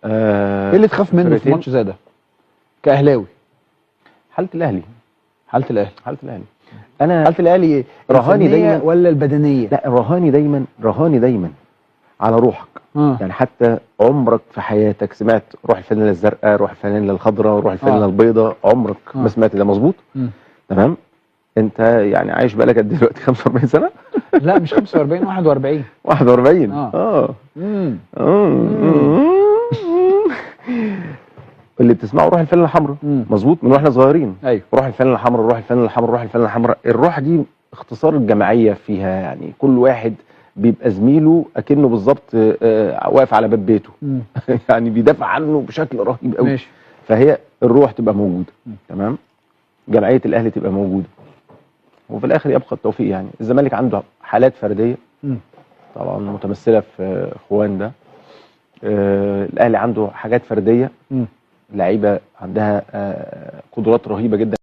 ايه اللي تخاف منه في فرقتين. ماتش زي ده كاهلاوي؟ حاله الاهلي. حاله الاهلي. حاله الاهلي. انا حاله الاهلي رهاني الفنية دايماً- ولا البدنية؟ لا، رهاني دايما، رهاني دايما على روحك. يعني حتى عمرك في حياتك سمعت روح الفانيلا الزرقاء، روح الفانيلا الخضراء، روح الفانيلا البيضاء؟ عمرك ما سمعت ده؟ مظبوط؟ تمام. انت يعني عايش بقالك قد إيه دلوقتي؟ 45 سنة؟ لا مش 45، 41. 41. اللي بتسمعه روح الفانيلا الحمراء، مظبوط؟ من واحنا صغيرين. ايوه. روح الفانيلا الحمراء، روح الفانيلا الحمراء، روح الفانيلا الحمراء. الروح دي اختصار الجماعية فيها، يعني كل واحد بيبقى زميله اكنه بالظبط واقف على باب بيته. يعني بيدافع عنه بشكل رهيب قوي. ماشي. فهي الروح تبقى موجودة، تمام؟ جمعية الاهلي تبقى موجودة، وفي الاخر يبقى التوفيق. يعني الزمالك عنده حالات فردية طبعا متمثلة في خوان ده. الاهلي عنده حاجات فردية، لعيبة عندها قدرات رهيبة جدا.